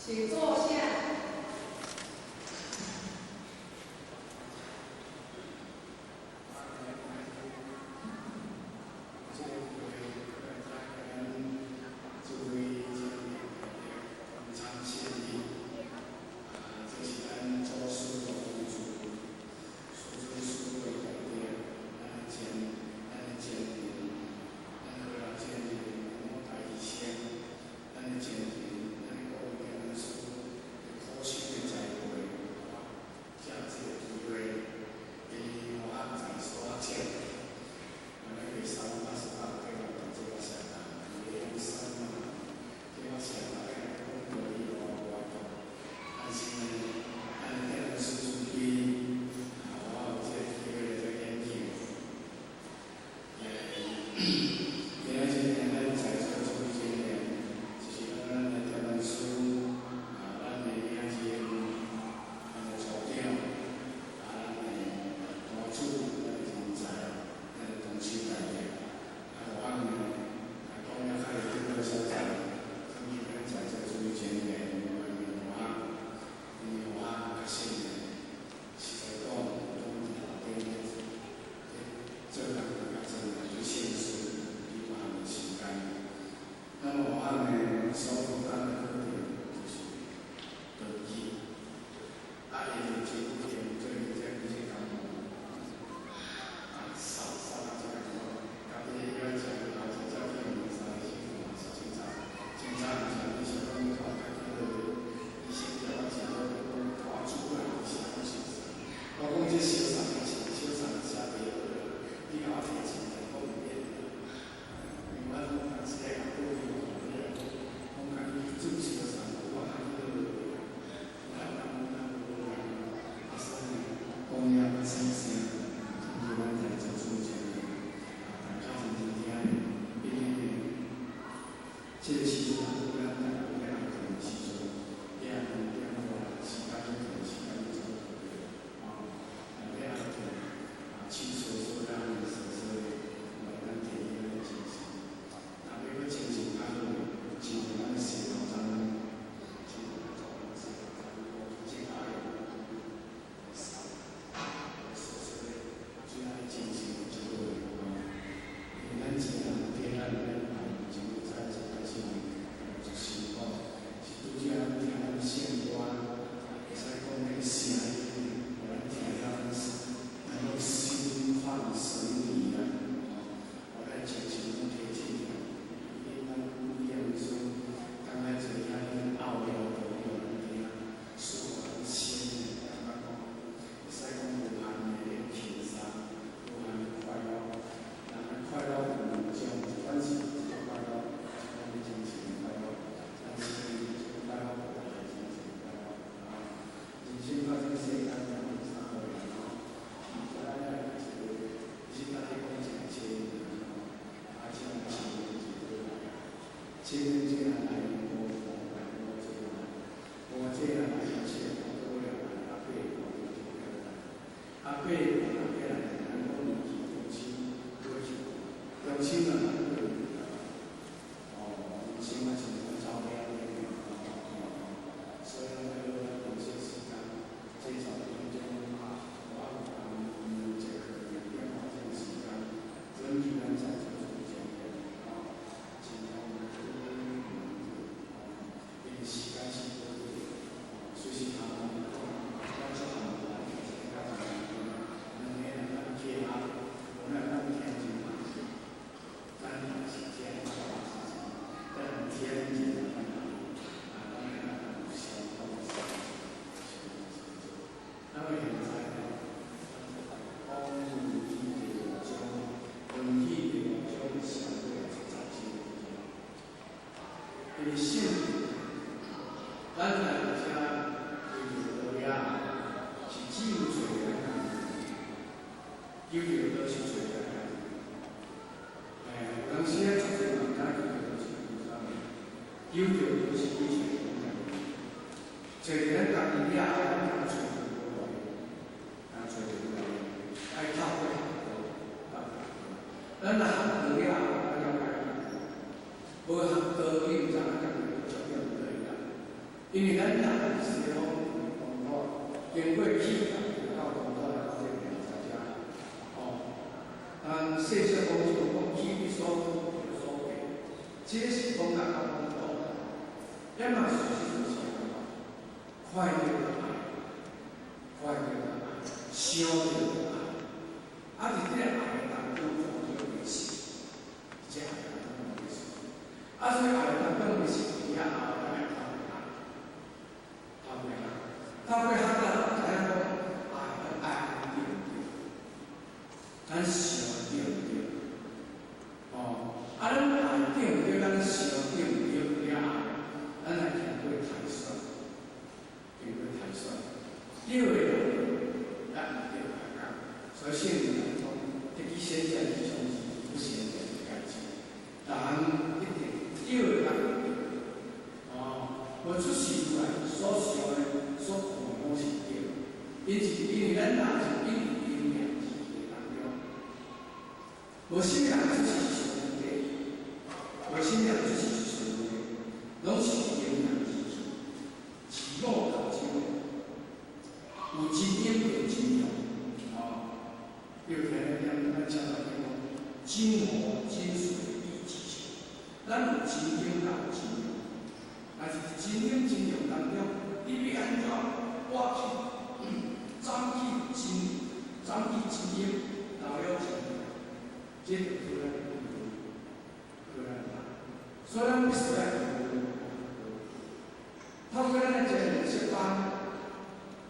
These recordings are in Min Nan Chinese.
請坐下。這個會來咱諸位前面的參獻禮，啊，這是咱祖師的輔助，師尊師會大德，咱的前人，咱何老前人，咱大醫生，咱的前人，咱的各位講師的苦心的栽培，借這個機會，伊予我在所講。我們第388個同這個上啊，兩三啊，這個上啊，講道理我無法度，但是呢，咱電視主機，啊，我有這個機會來演講。今仔日咱在座諸位前面，就是講咱的台灣師，啊，咱的領袖，咱的組長，啊，咱的大主，咱的人才，咱的同事大家，啊，有項呢，啊，講了較會重要所在，甚至咱在座諸位前面，有項，因為有項較細呢，實在講，攏佇後邊咧做工較濟，去現實有限的時間。那麼有項呢，所負擔的課程就是斷氣，啊，伊就真久做這這感冒，啊，燒燒到這個家己要食啊，食早起兩三個時陣嘛是真早，真早毋是你想講看較去個醫生叫我食好，講頭仔煮過來是講實在。我講這小三是小三食袂好啦，你共我提錢來，我毋免啦。因為我講當時來講過去，講家己煮小三，我較去好。我當當無人，啊，所以講了較細聲，甚至咱在做主持人，啊，大家認真聽的，畢竟呢，這個時陣啊，咱大家要安靜的時陣，要2點外時間去做，時間去做對，啊，要安靜，啊，手搓搓啊，面搓搓的，來咱提起咱的精神。若欲閣精神較好，親像咱的洗頭鬃，親像咱做人洗頭鬃，真愛掃，搓搓的，最愛精神就真好的，吼。因為咱一人體咱咱從早就開始就辛苦，是拄則咱聽咱聖歌，會使講那個聲音，予咱聽了咱攏心曠神怡啊，吼，予咱精神攏提振起來。因咱古典說，剛才坐遐奧妙道理予咱聽，舒服咱心的，感覺講會使講無限的輕鬆，無限的快樂。人的快樂有兩種，一款是一個快樂，一款是精神的快樂。但是這個快樂無大精神的快樂啊。人生到這個世間，咱有三個人吼，咱愛一個，其實大家講真清吼，啊，這樣清是對來啊。清這樣來無來無這來，無這樣來一切都了來，啊，八卦就了來，啊，八卦啊，過來，咱講年紀中秋，中秋啊，哦，人生啊，像走了的，哦，所以咱要咱有些時間，這10分鐘，我有空這個2點外這個時間，準備咱在做主持人，哦，盡量去，因為時間是寶貴的，隨時通講，咱做項目來，這個較真重要。兩個人咱結合，無咱咱聽真咱是聽咱聽真啊，咱有相當的那麼現在呢，講論語第五章，論語第五章上尾十節。因為信，咱來遮為著道了，是只有找咱家己，求著都是找咱家己。哎，有當時啊，足濟人知求著都是求啥物？求著都是去找咱家己，找咱家己了後，咱找著無來，咱找著無來，愛透過學道到達。咱若學道了後，咱了解。無學道，你毋知影家己的焦點佇佗啦。因為咱人佇西方東土，經過氣到東土來到這邊才遮，哦，咱細小講就講去必所有所變，這個是講甲講道，也嘛事實就是按怎，看著就愛，看著就愛，想著就愛，啊，佇這個愛當中看著迷失，這愛當中迷失，啊，所以愛當中迷失了後，咱愛透過愛，透過愛，透過學習知影講愛愛對毋對，咱想對毋對？哦，啊，咱愛對毋對？咱想對毋對了後，咱來經過篩選，經過篩選，對的來，啊，毋對來講。所以聖經來講，得去先見之從不先見之改進，人一定對的甲毋對。哦，無出世來所想的、所看的攏是對的，因為咱人是因因念而起當中，無啥物人出世是想的，無啥物人出世是想的，攏是因念而起，自我頭前的，有真應就真用，哦，比如聽咱咱常常聽講，真無真水意之情，咱有真應甲有真用，但是真應真用當中，你欲按怎挖去、斬去真、斬去真應，留了真用，這就叫咱的問題，叫咱的所以咱必須愛透過咱的前人釋放，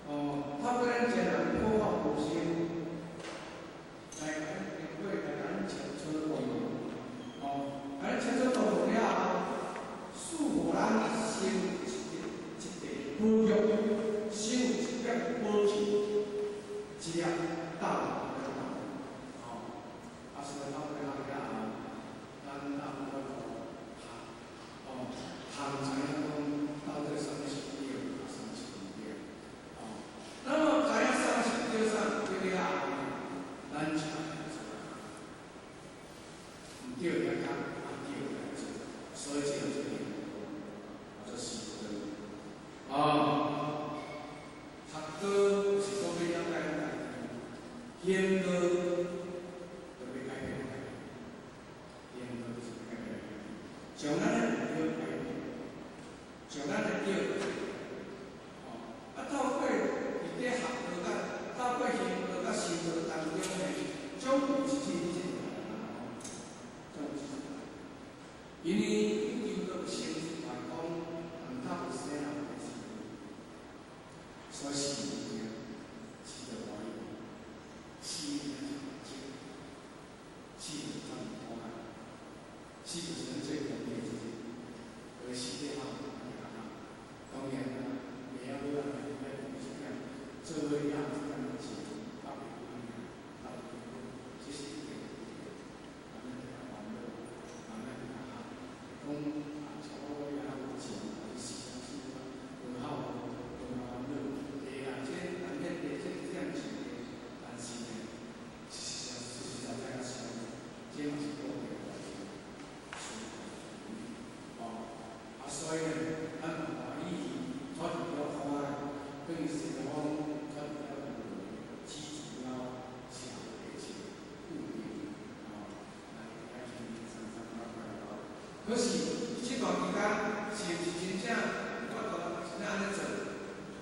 哦，透過咱前人普法無心，來共咱經過來共咱清楚道路，哦，共咱清楚道路了後，賜予咱先有一塊寶玉，先有一塊寶氣，一粒道理，哦，啊，所以透過學了後，咱當我學，哦，通知影講到底啥物是對，啊，啥物是毋對，哦，那麼知影啥物是對，啥物毋對了後，咱才來做，毋對來講，啊對來做，所以這個就是叫做修道。哦，學道是講欲了解咱家己，行道就欲改變家己，行道就是欲改變家己，將咱的毋對改變，將咱的對改變。哦，啊，透過佇咧學道佮透過行道佮修道當中呢，總有一日這個總有一日，因為宇宙都生出來講，毋透過生人的時，所以死無驚，死就歡喜，死就是死就差毋多啊，死就是咱最終的一日，而死了後，當然啦，袂曉閣來來這點做伙養這點錢，啊，袂啊，這是一定的，慢慢就較煩惱，慢慢就較好。講啊，差不多也有錢，啊，死啊死啊，無好無較煩惱。會啊，這難免的，這這樣是的，但是呢，事實實實在在較相，這嘛是固定的代誌，哦，啊，所以呢，咱嘛歡喜脫離了苦海，等於西方脫離了輪迴，知足了社會的一個固定，哦，來來輕輕鬆鬆快快樂樂。可是這段期間，是毋是真正有法度真正按呢做，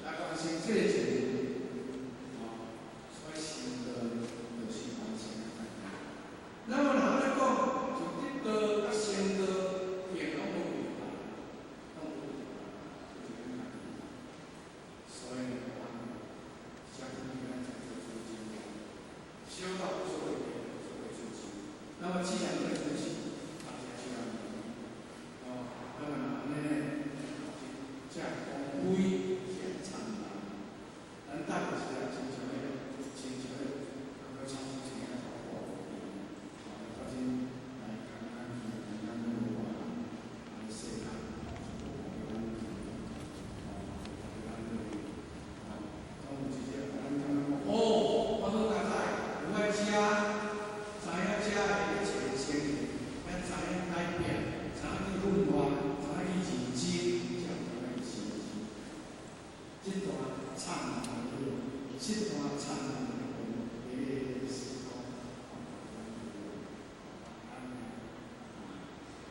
來完成這個任務？哦，所以修道就是完成的代誌。那麼若按呢講，就得道佮成道，並攏無違反，攏無違反，就是咱家己。所以呢，咱才可以咱才做主真。修道不是為別人，是為自己。那麼既然為自己，大家就要努力。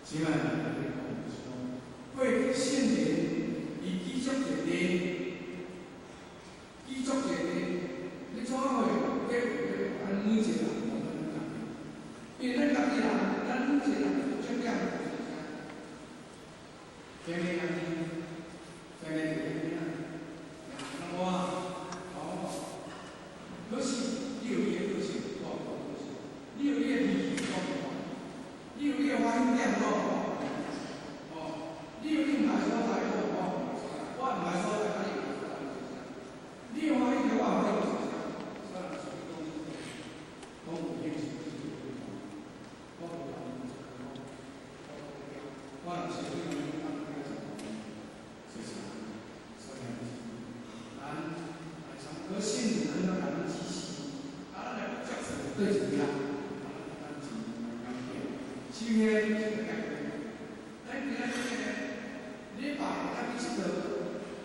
是嘛？過去聖人伊記足一日，記足一日，你怎會結咱每一個人講咱家己？因為咱家己人，咱每一個人出點就是啥？天天家己，天天就天啊，我哦，可是你有你的個性，我有我的個性；你有你的脾氣，我有我；你有你的歡喜點，我有我。哦，你有你毋愛所在，我有我毋愛所在；我毋愛所在，啊你毋愛所在，就是啥？你有歡喜，我有歡喜，就是啥？所以所以講，講有興趣就是我無人我我若是對人講，是啥？所以咱來參考聖人安怎共咱指示，啊，咱來接受對一個，啊，咱真了解。首先是改變，咱今仔日禮拜咱去𨑨迌，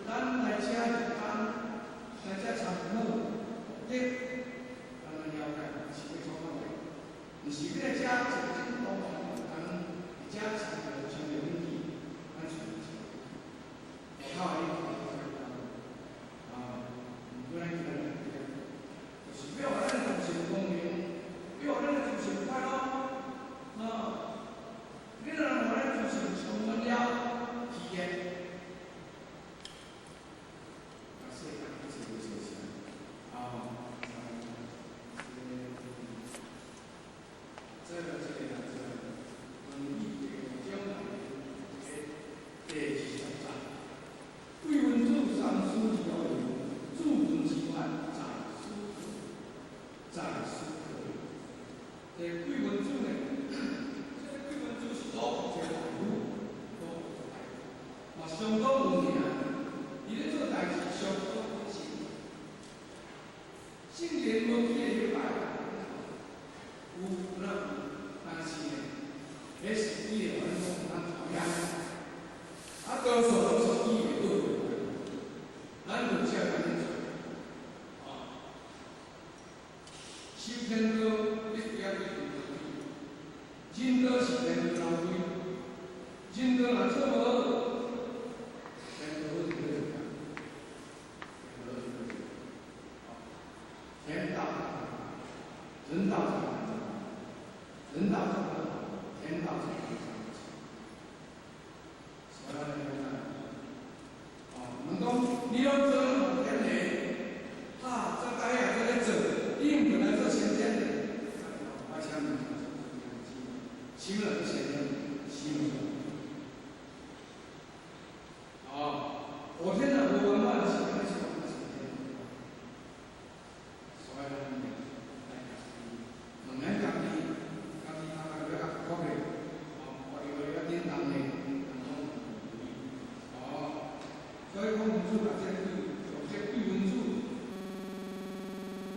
咱來遮就當來遮參考目的，咱來了解是欲創啥貨，毋是欲來遮一個正當咱佇遮參參着問題，咱隨便外口的啊，毋過咱今仔日就是欲予咱的精神光明，欲予咱的精神快樂，啊，你若予咱精神充滿了體驗，啊，世間一切無相像，啊，這個叫做《論語》第五章內的第20節。貴君子三思而後行，主君之願，在斯可，在斯可。這貴君子呢，這個貴君子是魯國一個大夫，魯國一個大夫，嘛相當有名。伊咧做代誌相當謹慎。聖人無去的禮拜，有那有，但是呢，彼是伊會阮講咱討厭。啊，多數攏是伊會倒過來，咱就才會安呢做。啊，修天道必須要對人道是天道流歸，人道若做無好，天道好就好就天道好就好。天道，人道才人道才好，天道才會長久。所以咱哦，毋講你攏做後天的，啊，做到遐做咧做，你毋本來做先天的，我請問，什麼人做先天？什麼？哦，後天若無圓滿，是安怎是先天？所以咱來家己，問咱家己，家己頭殼要較確的，哦，因為要叮當的，人攏有哦，所以講孔子把這個。